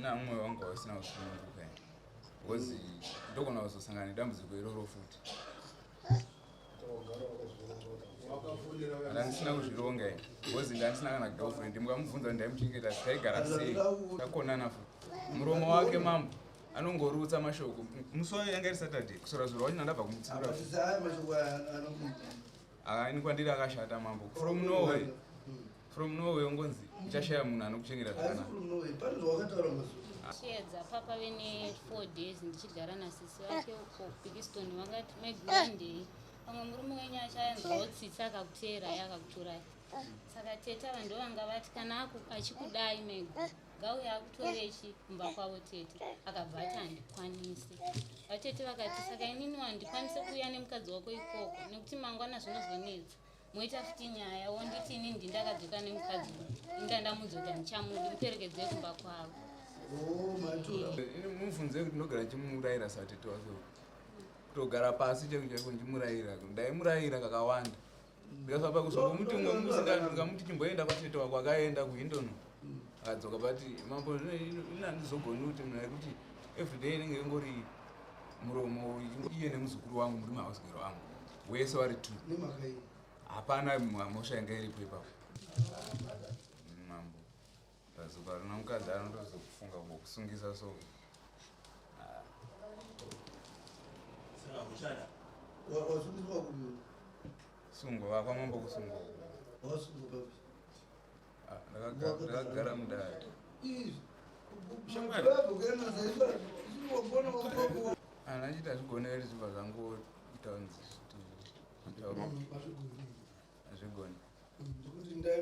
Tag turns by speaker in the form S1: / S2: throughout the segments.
S1: Ina mwoyo wangu hausina kusununguka ini because ndogona kuzosangana nedambudziko iroro futi. Ndandisina kuzvironga ini because ndandisina kana girlfriend. Mukamubvunza kuti ndaimuchengeta taigara sei, takonana futi. Muromo wake mambo anongorutsa mashoko. Musi wayo yanga iri Saturday, kusora zuro wacho ndandabva kumutsiura. Ini kwandiri akashata mambo. From nowhere, from nowhere ungonzi uchashaya munhu anokuchengeta zvakanaka.
S2: Chiedza papa vene 4 days ndichigara nasisi vake uko Pikiston. Vakati, "Maigurandei, pamwe murume wenyu achayanzwawo tsitsi akakuteerai, akakutorai." Saka tete ava ndo vanga vati kana achikudai megu ngauye akutorechi kumba kwavo. Tete akabva ati handikwanisi. Vatete vakati, "Saka inini handikwanisi kuuya nemukadzi wako ikoko nekuti mangwana zvinozonetsa, moita futi nyaya wonditi inini ndindakadzoka nemukadzi uyu, indandamudza kuti handichamudi, muperekedzei kumba kwavo."
S1: Ini mubvunze kuti ndinogara ndichimurayira satete wake, kutogara pasi chaiko chaiko ndichimurayira. Ndaimurayira kakawanda, ndikasvapa kuzongomuti umwe musi ndikamuti chimboenda kwatete wako, akaenda kuhindono akadzoka. But mambo, ini handizogoni kuti munhu kuti everyday inenge ingori muromo iye nemuzukuru wangu muri mahousegirl wangu wese wari two. Hapana mhosva yanga iripo ipapo mambo. Pazuva rina mukadzi anotozokufunga kungokusungisa so.
S3: Saka uchada?
S4: Wasungiswa kupi?
S1: Sungwa vakwamambo kusungwa.
S4: Wasungwa papi?
S1: Ah, ndakagara mudare.
S4: Shamwari.
S1: Ana achiti hazvigoneri, zvibva zvangoita kunzi hazvigoni.
S4: Ndikuti ndai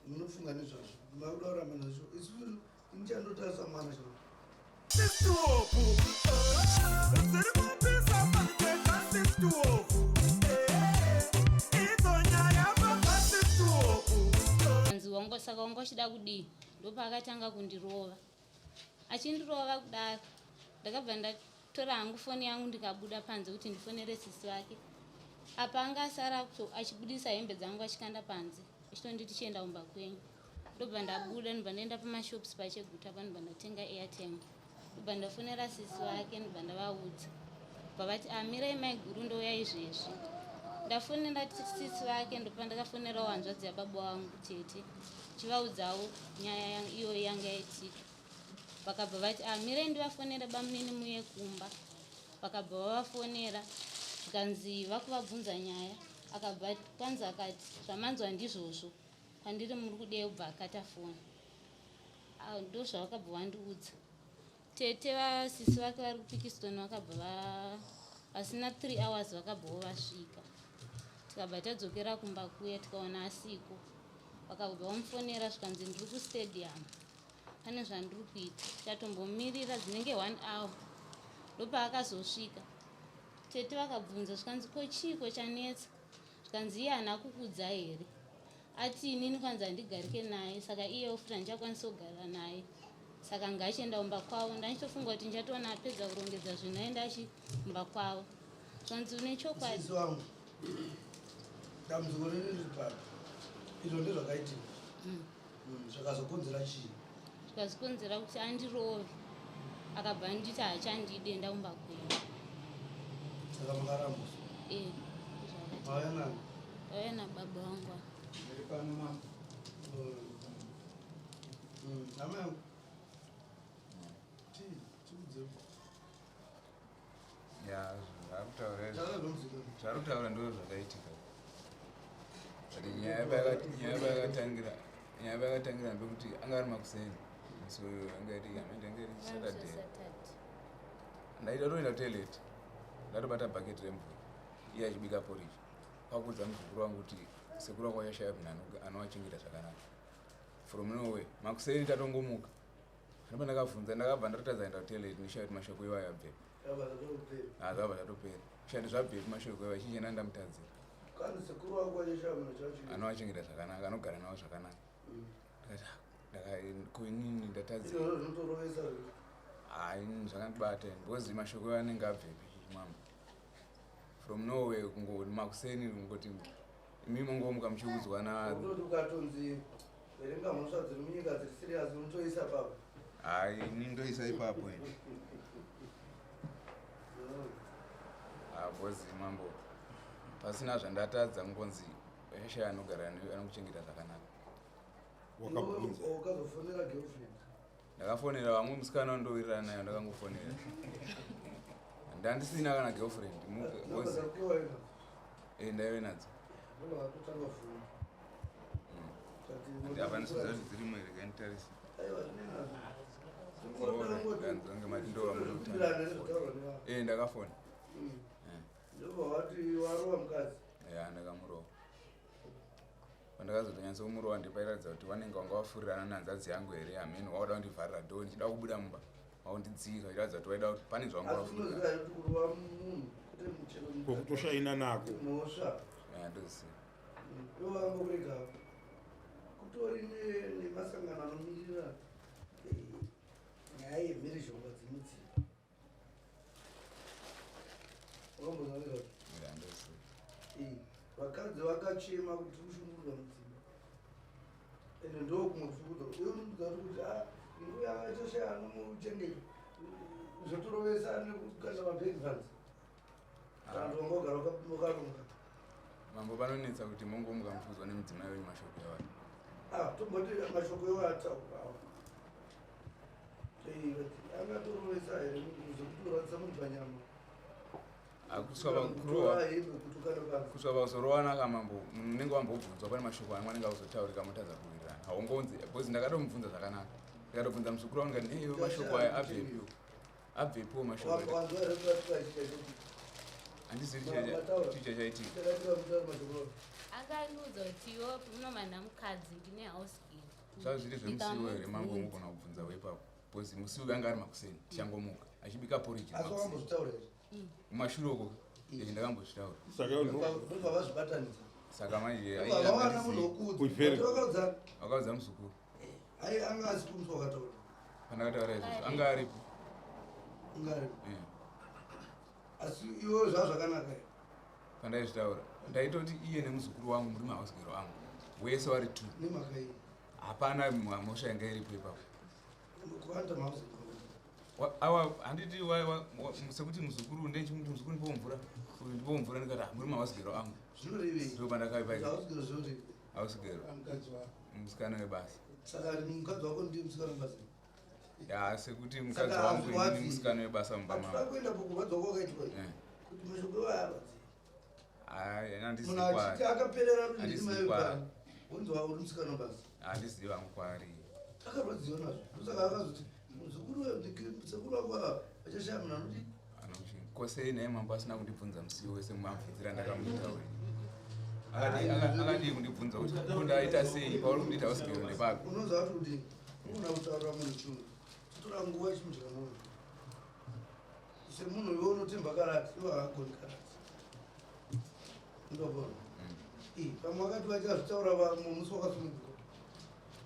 S4: munofunga nezvazvo, makuda kuramba nazvo. Isu nichandotarisa mwana chavo.
S5: Sistuofu dziri kupisa panzeka, sistuofu idzo nyaya baba sistuofu.
S2: Anzi wango, saka wanga uchida kudii? Ndopaakatanga kundirova. Achindirova kudaro, ndakabva ndatora hangu foni yangu, ndikabuda panze kuti ndifonere sisi vake. Apa anga asara achibudisa hembe dzangu achikanda panze, achitonditi, "Chienda kumba kwenyu." Ndobva ndabuda, ndobva ndaenda pamashops paCheguta pa, ndobva ndatenga airtime, ndobva ndafonera sisi vake, ndobva ndavaudza. Bva vati, "Amirai maiguru, ndouya izvezvi." Ndafonera sisi vake, ndopa ndakafonerawo hanzvadzi yababa vangu tete, chivaudzawo nyaya iyoyo yanga yaitika. Vakabva vati, "Amirai ndivafonere bamunini muye kumba." Vakabva vavafonera, zvikanzi vakuvabvunza nyaya. Akabva kwanzi akati, "Zvamanzwa ndizvozvo, kwandiri muri kudei?" Kubva akata foni. Ah, ndo zvavakabva vandiudza. Tete vasisi vake vari kuPikiston vakabva vasina 3 hours vakabvawo vasvika. Tikabva tadzokera kumba kuya, tikaona asiko. Vakabva vamufonera, zvikanzi, "Ndiri kustadium, pane zvandiri kuita." Tikatombomirira dzinenge one hour, ndopaakazosvika. Tete vakabvunza, zvikanzi, "Ko chiiko chanetsa?" Zvikanzi, "Iye haana kukudza here?" Ati, "Inini kwanzi handigarike naye, saka iyewo futi handichakwanisi kugara naye, saka ngaachienda kumba kwavo." Ndanichitofunga kuti ndichatoona apedza kurongedza zvinhu aenda achi kumba kwavo. Zvanzi, "Une chokwadi?"
S4: Sisi wangu, dambudziko riri riri papi? Izvo ndezvakaitika. Zvakazokonzera chii?
S2: Zvikazokonzera kuti andirove. Akabva anditi haachandidi, enda kumba kwenyu.
S4: Saka makarambwa?
S2: E.
S4: Mauya nani?
S2: Ndauya nababa vangu ava.
S6: Ndiri pano mambo.
S4: Hama yangu, chii chikudzeu?
S1: Ya, zvaari kutaura
S4: Chakazomuzika.
S1: zvaari kutaura ndo zvakaitika, but nyaya payakatangira ndekuti anga ari makuseni musi uyu, anga iri anga iri Saturday. Ndaida toenda toilet, ndatobata bhaketi remvura, iye achibika porridge, kwakuudza muzukuru wangu kuti sekuru wako achashaya munhu anovachengeta zvakanaka. From nowhere makuseni tatongomuka, ndopa ndakabvunza, ndakabva ndatotadza kuenda kutoilet ndishaya kuti mashoko iwayo abvepi. Zvabva zvatopera shandi, zvabvepi mashoko iwayo? Chichena ndamutadzira.
S4: Kanzi sekuru wako achashaya munhu chacho
S1: anovachengeta zvakanaka, anogara navo zvakanaka. Ndakati, "Ah, ko inini ndatadzira?"
S4: Izvozvo zvinotorovesa zvo.
S1: Hai, inini zvakandibata because mashoko iwayo anenge abvepi mambo? From nowhere, kungoti makuseni, kungoti imi mongomuka muchiudzwa na
S4: Kutoti ukatonzi Verenga mhosva dziri munyika dziri serious unotoisa ipapo.
S1: Hai, ini ndoisa ipapo ini. Ah, bozi mambo. Pasina zvandatadza ngonzi yashaya anogara anokuchengeta zvakanaka.
S3: Wakabvunza.
S4: Ukazofonera girlfriend.
S1: Ndakafonera vamwe musikana wandowirirana naye ndakangofonera. Ndandisina kana girlfriend.
S4: Bozi.
S1: Eh, ndaive nadzo.
S4: Mbona wakutanga foni?
S1: Andi apa ndisiziva kuti dzirimo here kainditarisa.
S4: Aiwa, ndinadzo.
S1: Ngange mati ndova munhu. Eh, ndakafona.
S4: Ndobva wati warova mukadzi.
S1: Ya, ndakamurova. Pandakazotonyatsa kumurova ndipairatidza kuti vanenge vanga vafurirana nehanzvadzi yangu here hameno wauda kundivharira dhoo ndichida kubuda mumba vakundidzika vachiratidza kuti vaida kuti pane zvavanga
S4: Asi
S1: vafurirana.
S4: unoziva here kuti kurova munhu kwete muchero
S3: Kwekutoshaina nako.
S4: mhosva.
S1: Ya, ndoziva.
S4: Ivo vakangokurega. Kutori nemasangano anomirira nyaya yemhirizhonga dzemidzimu. Wakambozwa nezvazvo?
S1: Ya, ndoziva.
S4: Vakadzi vakachema kuti kushungurudzwa mudzimba. Ende ndokumwe kushungurudzwa. Uye unomuudza kuti nguya achashaya anomuchengeta. Zvotorovesa nekukanda mabhegi panze. Kana kuti wanga wagara wakaronga.
S1: Mambo panonetsa kuti mongomuka muchiudzwa nemudzimai wenyu mashoko evanhu.
S4: Tomboti mashoko iwayo ataurwa awa. Angatorovesa here zvekutorwadzisa munhu panyama?
S1: Kusvika pakuzorovana ka mambo, munenge wambobvunzwa pane mashoko amwe anenge akuzotaurika motadza kuwirirana. Haungonzi, because ndakatomubvunza zvakanaka. Ndikatobvunza muzukuru wangu ndikati, "Iwe mashoko aya abvepiwo? Abvepiwo mashoko aya."
S4: Wanzwa here kuti vachiita
S1: Handizivi chii chachaitika.
S2: Akandiudza kuti iwe unomana mukadzi ndine house girl.
S1: Zvava zviri zvemusiwo here mambo unogona kubvunza weipapo. Because musi uyu anga ari makuseni tichangomuka achibika porridge.
S4: Asi wakambozvitaura here?
S1: Mumashure uko ndakambozvitaura.
S3: Saka
S4: ndobva vazvibatanidza.
S1: Saka manje
S4: Ndobva vawana munhu wekuudza. Vakaudza
S1: Vakaudza muzukuru.
S4: Ai anga asi kumusi wakataura.
S1: Pandakataura izvozvo anga aripo.
S4: Anga aripo. Asi iwe zvava zvakanaka here?
S1: Pandaizvitaura ndaitoti iye nemuzukuru wangu muri mahouse girl angu. Wese wari two.
S4: Nemhaka iyi.
S1: Hapana mhosva yanga iripo ipapo.
S4: Kuwanda mahouse girl.
S1: Awa handiti sekuti muzukuru ndechimuti muzukuru ndipo mvura. Uyu ndipo mvura ndikati muri mahouse girl angu.
S4: Zvinorevei?
S1: Ndipo pandakaipa.
S4: House girl zvinorevei?
S1: House girl.
S4: Mukadzi wako.
S1: Musikana webasa.
S4: Saka mukadzi wako ndiye musikana webasa.
S1: Ya, sekuti mukadzi wangu ini musikana webasa mumba
S4: mangu. Hatuda kuenda pakurwadzwa kwakaitwa. Kuti mashoko iwayo arwadzi.
S1: Ai, handizivi
S4: Munhu
S1: kwaari.
S4: achiti akaperera kuti ndiri mai
S1: Handizivi kwaari.
S4: wepano. Wonzi uri musikana webasa.
S1: Handizivi hangu kwaari.
S4: Akarwadziwa nazvo. Ndosaka akazoti muzukuru sekuru wako ava vachashaya munhu anoti
S1: Kosei naye mambo asina kundibvunza musiwo wese mumabvunzira ndakamutaurira. Akadii kundibvunza kuti ndaita sei pauri kundiita house girl nepapi?
S4: Unoziva kuti kudini? Unogona kutaurira munhu chinhu. Totora nguva chimudya mwoyo. Semunhu iwe unotemba karati, iwe haagoni karati. Ndobona. Pamwe wakati vachazvitaura musi wakasununguka.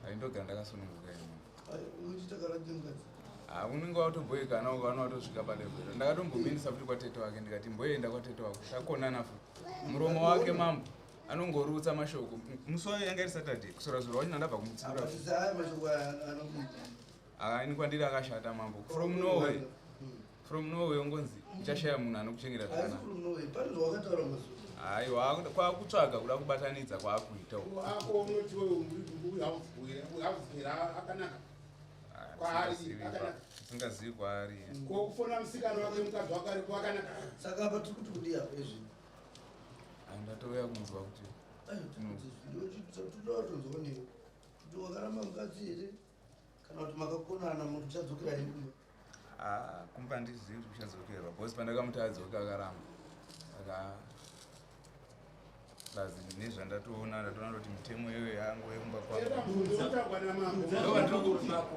S1: Ai, ndogara ndakasununguka ini.
S4: Ai, uchiita karati nemukadzi.
S1: Unenge watobhoekana ukaona watosvika palevel. Ndakatombomindisa futi kwatete wake ndikati mboenda kwatete wako. Takonana futi. Muromo wake mambo anongorutsa mashoko. Musi wayo yanga iri Saturday. Kusora zuro wacho ndabva kumutsiura.
S4: Apa aya mashoko aya anomuita.
S1: Ini kwandiri akashata mambo. From nowhere. From nowhere ungonzi uchashaya munhu anokuchengeta
S4: Asi
S1: zvakanaka.
S4: from nowhere pane zvawakataura mazuva.
S1: Aiwa, kwakutsvaga kuda kubatanidza kwaakuita uko.
S6: Ako unoti wewe uri house girl akanaka. Kwaari akanaka.
S1: Singazivi kwaari.
S6: Ko kufona musikana wake mukadzi wake aripo akanaka.
S4: Saka apa tiri kuti kudii apa izvi?
S1: Ndatouya kunzwa kuti
S4: Toda kutonzwa newe. Kuti wakaramba mukadzi here? Kana kuti makakonana munhu uchadzokera here kumba?
S1: Kumba handizivi kuti kuchadzokerwa because pandakamuti adzoke akaramba. Saka bazi nezvandatoona ndatoona kuti mitemo iyoyo yangu yekumba kwangu.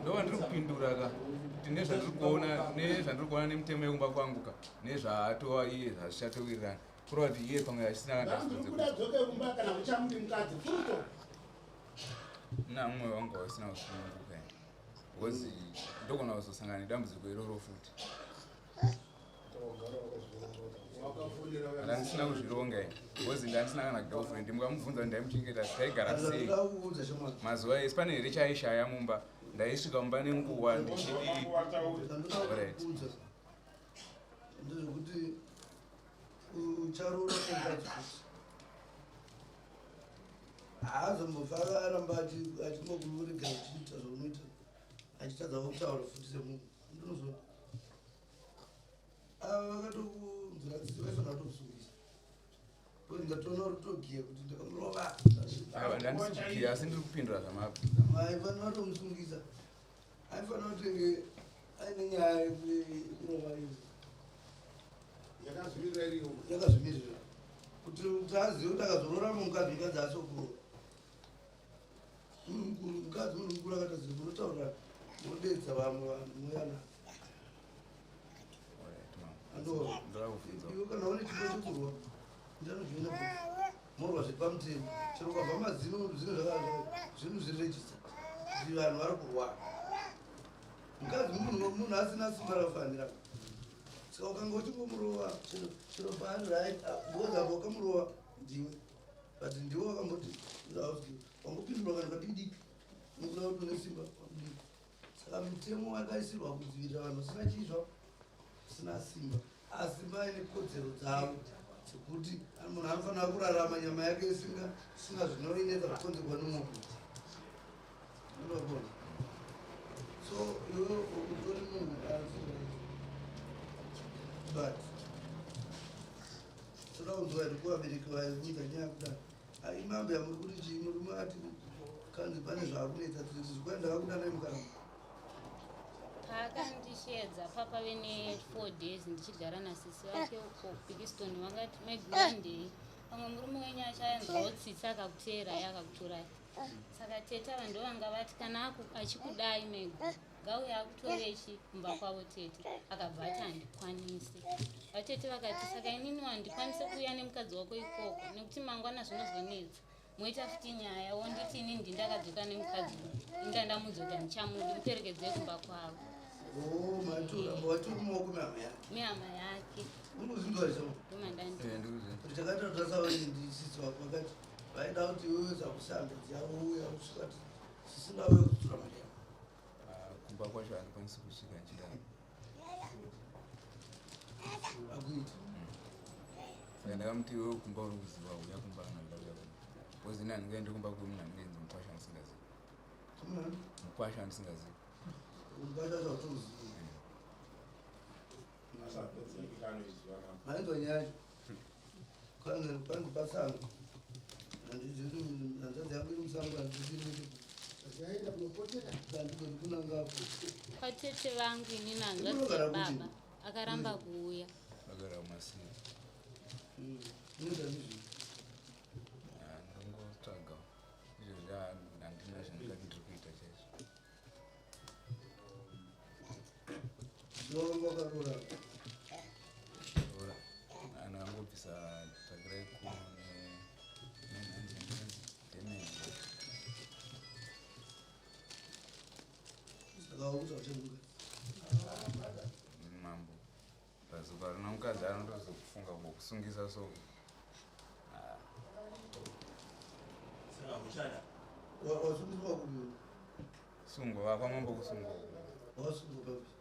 S1: Ndova ndiri kupindura ka kuti nezvandiri kuona nemitemo yekumba kwangu ka nezvaatova iye zvazvichatowirirana. Kureva kuti iye pamwe achisina kana
S6: Ndiri kuda dzoke kumba kana uchamudi mukadzi futo.
S1: Muna mumwe wangu wasina kusununguka because ndogona kuzosangana nedambudziko iroro futi. Ndandisina kuzvironga ini because ndandisina kana girlfriend. Mukamubvunza kuti ndaimuchengeta taigara sei mazuva ese, pane here chaishaya mumba? Ndaisvika mumba nenguva ndichidii. Alright.
S4: Ndezvekuti ucharoora mukadzi kuti haazombofa akaramba achingokuregera uchiita zvaunoita, achitadza kutaura futi semunhu. Ndinozona ava vakatokunzira tsitsi, vaifanira kutokusungisa because ndatoona uri kutogiya kuti ndakamurova.
S1: Aiwa, ndandisi kugiya, asi ndiri kupindura zvamabvunza.
S4: Vaifanira kutomusungisa, aifanira kutenge aine nyaya yekurova iyo.
S6: Yakazvimirira iriyo.
S4: Yakazvimirira kuti azive kuti akazorora mukadzi, mukadzi asokurora munhu mukuru, mukadzi munhu mukuru akataziva munotaura, modedza vamwe vanhu moyana.
S1: Alright, ma'am.
S4: Andova.
S1: Ndoda kubvunza.
S4: Iwe kana une chipo chekurwa, ndanochiona morwa zvepamutemo, chero ukabva mazino, zvinhu zvinhu zvirejista kuti vanhu vari kurwa. Mukadzi munhu asina simba rakafanira, saka ukanga uchingomurova chero paari, right, because apa wakamurova ndiwe, but ndiwe wakamboti wangopindurwa kana padiki diki nokuda kuti une simba wakudiki. Saka mitemo wakaisirwa kudzivirira vanhu vasina chizva, vasina simba, asi vaine kodzero dzavo dzekuti munhu anofanira kurarama nyama yake isinga zvinoinetsa kukonzerwa nemumwe. Unogona, so iwe utori munhu asi right, but toda kunzwa here kuvabereki vaibvunza nyaya kudai? Aimambe yamuri kuti chii? Murume ati kanzi pane zvaakunetsa, zvikwai ndakakudanai mukaramba.
S2: Paakandishedza papave ne4 days ndichigara nasisi vake uko Pikiston. Vakati, "Maigurandei, pamwe murume wenyu achayanzwawo tsitsi akakuteerai, akakutorai." Saka tete ava ndo vanga vati kana achikudai megu, ngauye akutorechi kumba kwavo. Tete akabva ati handikwanisi. Vatete vakati, "Saka inini handikwanisi kuuya nemukadzi wako ikoko nekuti mangwana zvinozonetsa, moita futi nyaya, wonditi inini ndindakadzoka nemukadzi uyu, inda ndamudzoka ndichamudi muperekedzei kumba kwavo."
S4: O, maitoramba watori mumaoko mehama yake.
S2: Mehama yake.
S4: Unozvinzwa here?
S2: Ndomandandi.
S1: Eh, ndikuzvinzwa.
S4: Kuti takaita tasaweni ndisisi wako vakati vaida kuti iwewe zakushanda dzavo uya usvika sisingauye kutora mari yako.
S1: Ah, kumba kwacho handikwanisi kusvika nchidaro.
S4: Akuiti.
S1: Saka ndakamuti, "Iwewe kumba uri kuziva, uya kumba." Anoda kuya kumba because ini handingaendi kumba kwemunhu andingenzi mukwasha andisingazivi. Mukwasha andisingazivi.
S4: Umbachacho hautozivi. Mainzwa nyaya yacho, kwanzi pasango, hanzvadzi yangu iri musango, handisiri.
S6: Achaenda kunopotera.
S4: Handigoni kunangapo.
S2: Kwatete vangu inini, hanzvadzi
S4: Unogara kuti?
S2: yababa, akaramba kuuya.
S1: Vagara mumasini.
S4: Inoita ndizvo.
S1: Ah, ndongotsvaga izvozvi, handina zvandingati ndiri kuita chaizvo.
S4: Zvawanga wakarora?
S1: Ora anhu angobvisa tsvakirai kuru nenhanzi damage.
S4: Saka wakuti hauchamukadzi?
S1: Mambo, pazuva rina mukadzi anotozokufunga kungokusungisa so. Ah,
S7: Saka uchada?
S4: Wasungiswa kupi?
S1: Sungwa vakwamambo kusungwa.
S4: Wasungwa papi?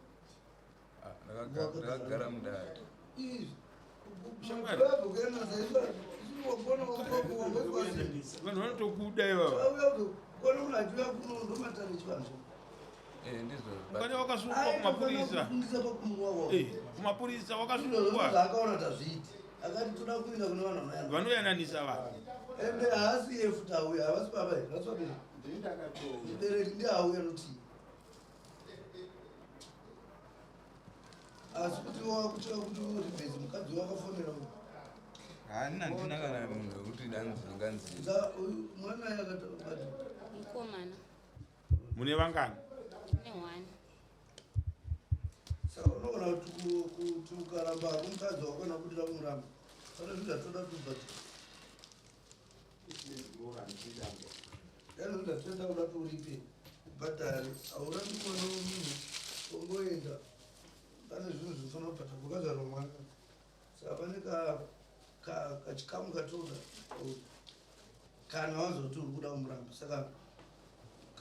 S1: Ah, ndakagara mudare.
S4: Izvi.
S3: Shamwari. Vanhu vanotokuda ivava.
S1: Eh, ndizvo.
S3: Ukati wakasungwa kumapurisa. Eh, kumapurisa wakasungwa.
S4: Akaona tazviiti, akati toda kuenda kune vanhu vanoyana.
S3: Vanoyananisa vanhu.
S4: Ende haasi iye futi auya, havasi baba here, havasi vabereki. Mubereki ndiye auya notii, asi kuti wakutsvaka kuti uribhezi mukadzi wakafonera.
S1: Hanina, ndina kana munhu wekuti danzi nganzi.
S4: Uyu mwana yakati
S2: Mukomana.
S3: Mune vangani?
S2: Ne one.
S4: Saka unogona kuti ukaramba hako mukadzi wako kana kudira kumuramba, pane zvinhu zvatoda kuti ubhadhare, pane zvinhu zvatoda kuda kuti uripe, ubhadhare. Haurambi mwana wemunhu, ongoenda. Pane zvinhu zvinofanira kubhadharwa, kwakazvarwa mwana. Saka pane kachikamu katoda kana wazoti uri kuda kumuramba. Saka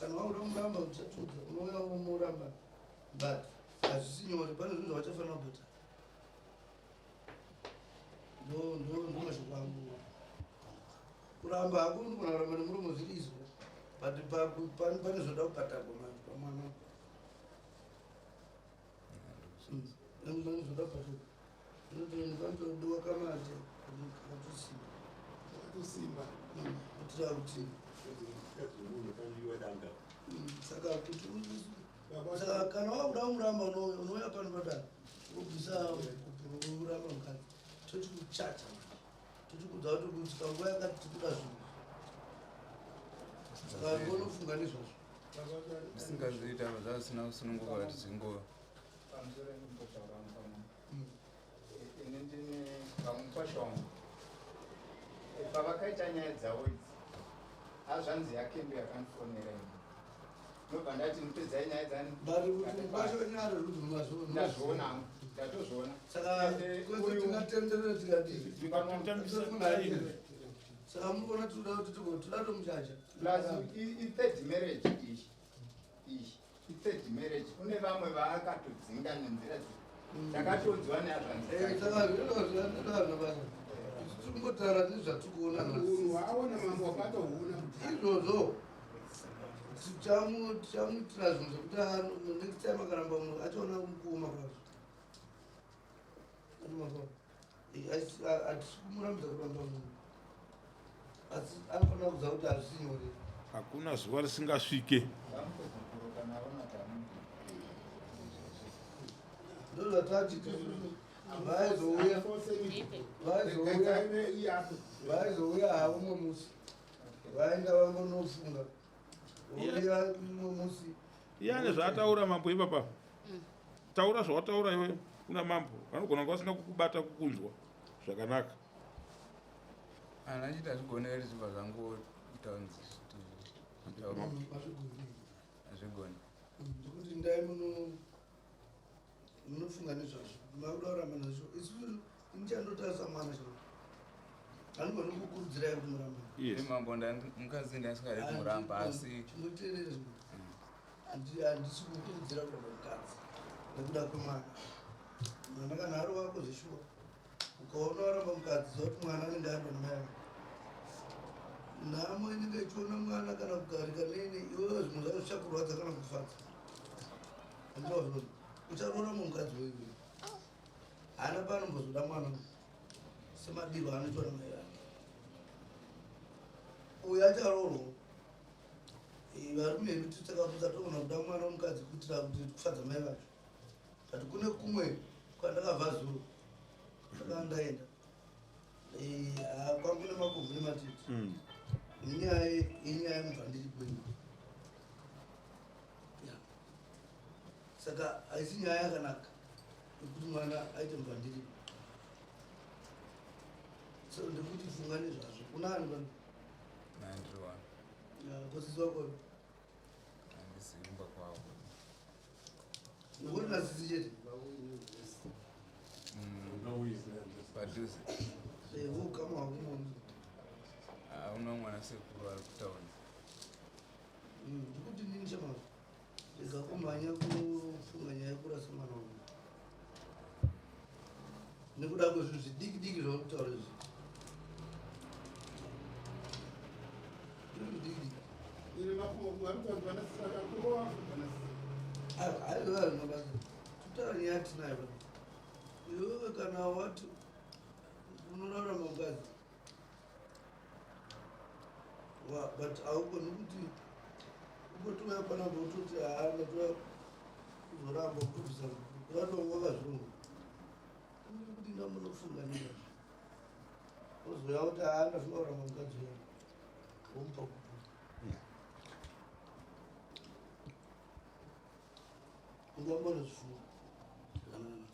S4: kana wakuda kumuramba uchatudza, unouya womuramba, but hazvisi nyore, pane zvinhu zvavachafanira kubhadhara. Ndo mashoko angu. Kuramba hako unogona kuramba nemuromo zviri izvo, but pane zvoda kubhadharwa manje pamwana. Pane zvoda kubhadharwa. Panotodiwa kamate katosimba.
S6: Katosimba.
S4: Kuitira kuti saka kuti saka kana wakuda kumuramba unouya pano padare wobvisa kuramba mukadzi, tochikuchacha, tochikudza kuti kusvika nguva yakati tikuda zvinhu. Saka unofunga nezvazvo.
S1: Ndisingazoita zvasina kusununguka kuti zvingova.
S7: Pamusoro ndimbotaura pamwe. Ini ndine vamukwasha wangu. Pavakaita nyaya dzavo idzi, hazvanzi yake ndo yakandifonera ini. Ndobva ndati ndipedzai nyaya dzani.
S4: But kuti mukwasha wenyaya rudzi munazviona.
S7: Ndazviona, ndatozviona.
S4: Saka kwese tingatenderera tikadii. Saka munoona tinoda kuti toda tomuchacha.
S7: Plus i-third marriage iyi. Iyi i-third marriage. Kune vamwe vaakatodzinga nenzira dzi. Takatodzwa neazvanzi.
S4: Saka zvinoda basa. Tiri kungotaura nezvatiri kuona nhasi.
S6: Munhu aona mambo wakatohuna.
S4: Izvozvo tichamuitira zvinhu zvekuti next time akaramba munhu achaona kuoma kwazvo. Hatisi kumurambidza kuramba munhu, asi anofanira kuziva kuti hazvisi nyore.
S3: Hakuna zuva risingasvike.
S4: Ndozvatati vaizouya havo mumwe musi, vaenda vangonofunga vouya mumwe musi.
S3: Iyane zvaataura mambo ipapa. Taura zvawataura iwe kuna mambo, vanogona kunge vasina kukubata kukunzwa zvakanaka.
S1: Ana achiti hazvigoneri zvibva zvangoita hazvigoni.
S4: Ndikuti ndai munofunga nezvazvo, makuda kuramba nazvo. Isusu nichandotarisa mwana chavo, handigoni kukurudzirai kuti muramba.
S1: Mambo mukadzi ndasingadi kumuramba, asi
S4: chinoteerera handisi kukurudzira kuramba mukadzi nekuda kwemwana. Mwana kana ari wako zveshuwa, ukaona waramba mukadzi, ziva kuti mwana anenge ari pamai vake. Nhamo inenge ichiona mwana kana kugarika nene, iwewe zvinhu zvacho zvichakurwadza kana kufadza. Andizvozvo, ucharoora mukadzi wewe. Haana paanombozoda mwana semadiro aanoitwa namai vake. Uyu acharoorwa. Varume vedu takabvunza toona kuda mwana womukadzi kuitira kuti kufadza mai vacho. But kune kumwe kwandakabva zuro, saka ndaenda. Kwangu nemakovhu nematiti. Inyaya yemubva ndiri kwenyu. Saka haisi nyaya yakanaka yekuti mwana aite mubva ndiri. So ndikuti funga nezvazvo. Kuna ani pano?
S1: Nandiriwana.
S4: Kosisi wako?
S1: Handisi kumba kwavo.
S4: Ungori nasisi chete?
S1: Padhuze.
S4: Ukama hwako muno.
S1: Hauna mwana sekuru ari kutaura.
S4: Ndikuti nini chamazvo, rega kumhanya kufunga nyaya yekurasa mwana wangu nekuda kwezvinhu zvidiki diki zvauri kutaura izvi. Zvinhu zvidiki diki. Aiwa, mabasa kutaura nyaya tinayo pano. Iwewe kana wati unorarama mukadzi, but haugoni kuti ungotouya panapa utoti haa ndatoya kuzoramba kutobvisa kuratonga wakazvironga. Kuti ndamunofunga nezvazvo, ozouya kuti haa ndafunga kuramba mukadzi uya, womupa kupu ungambonozvifunga zvakanaka.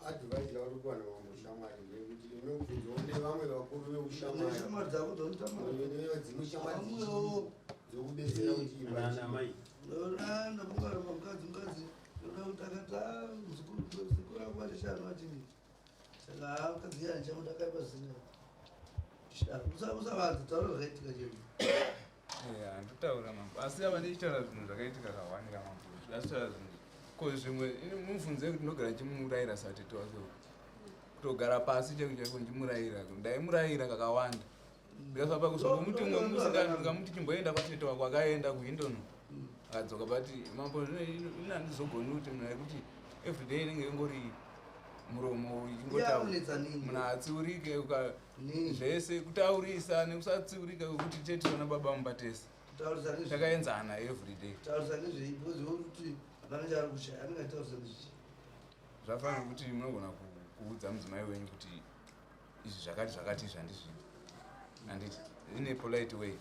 S8: Advice yauri kuwana mambo shamwari ndeyekuti unobvunzawo nevamwe vakuru veushamwari.
S4: Neshamwari dzako dzaunotamara.
S8: Dzimwe shamwari
S4: Vamwewo.
S8: dzokubetsera kuti imba
S4: Ndafunga kuramba mukadzi, mukadzi Kuti akati "Ah, muzukuru sekuru angu vachashanu vachengeta saka haa mukadzi iye handichamuda akaipa zvisina." Usavanza, taura zvakaitika chero.
S1: Handitaura mambo, asi ava ndichitaura zvinhu zvakaitika kakawandika mambo. Ndasitaura zvinhu ko zvimwe mubvunze kuti ndinogara ndichimurayira satete wake kutogara pasi chaiko chaiko ndichimurayira. Ndaimurayira kakawanda, ndikasvapa kuzongomuti umwe musi ndikamuti chimboenda kwatete wako, akaenda kuHinton, akadzoka. But mambo, zvino ini handizogoni kuti munhu kuti everyday inenge ingori muromo ichingotaura.
S4: Unetsa nini?
S1: Munhu hatsiurike
S4: Nini?
S1: Zvese kutaurisa nekusatsiurika kwekuti tete baba mumba tese
S4: Kutaurisa nezve
S1: takaenzana everyday.
S4: Kutaurisa nezvei? Because kuti hapana chaari kushaya, anenge achitaurisa nezvei?
S1: Zvafanira kuti munogona kuudza mudzimai wenyu kuti izvi zvakati zvakati, izvi handizvidi, handiti, in a polite way,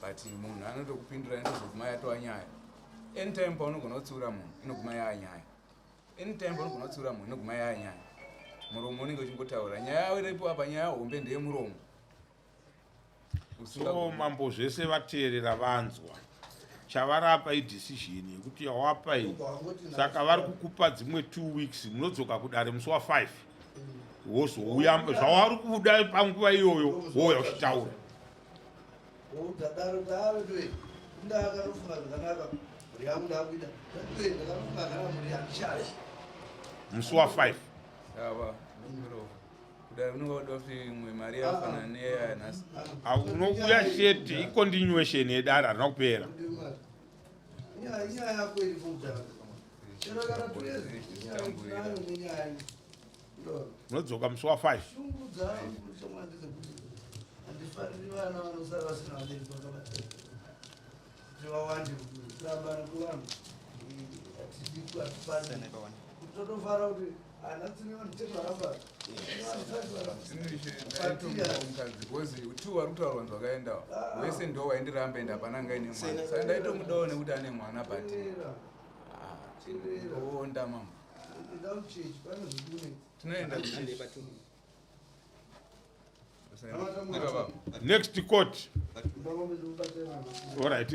S1: but munhu anotokupindura, inotozoguma yatova nyaya. Anytime paunogona kutsiura munhu, inoguma yaa nyaya. Anytime paunogona kutsiura munhu, inoguma yaa nyaya. Muromo unenge uchingotaura nyaya iripo apa. Nyaya hombe ndeyemuromo.
S3: So mambo, zvese vateerera, vanzwa chavarapa idecision yekuti yawapa iyi. Saka vari kukupa dzimwe 2 weeks, munodzoka kudare musi wa5, wozouya zvavari kuda panguva iyoyo, wouya uchitaura.
S4: Woudza daro taavetoe ndakanofunga zvakanaka, mhuri yangu ndakuida tatoe, ndakanofunga zvakanaka, mhuri handishayi.
S3: Musi wa5.
S1: Ava kudai unonga uda kuti imwe mari yafanana neya nhasi.
S3: Unouya chete, icontinuation yedare, harina kupera.
S4: Inyaya yako iripo mudhara, chero kana 2 years tinayo nenyaya.
S3: Unodzoka musi wa5.
S4: Shungu dzangu chomwa ndezekuti handifariri vana vanosara vasina vabereki vakabata kuti vawande, kurambana kwevanhu hatidi, hatifariri. Totofara kuti hana tine vanhu chete varamba.
S1: Mukadzi, because two vari kutaura vanhu vakaendawo wese ndo waindiramba, ende hapana anga ine mwana, saka ndaitomudawo nekuti ane mwana, but onda mama.
S4: Enda kuchechi, pane zvikune.
S1: Tinoenda kuchechi.
S3: Next court. Alright.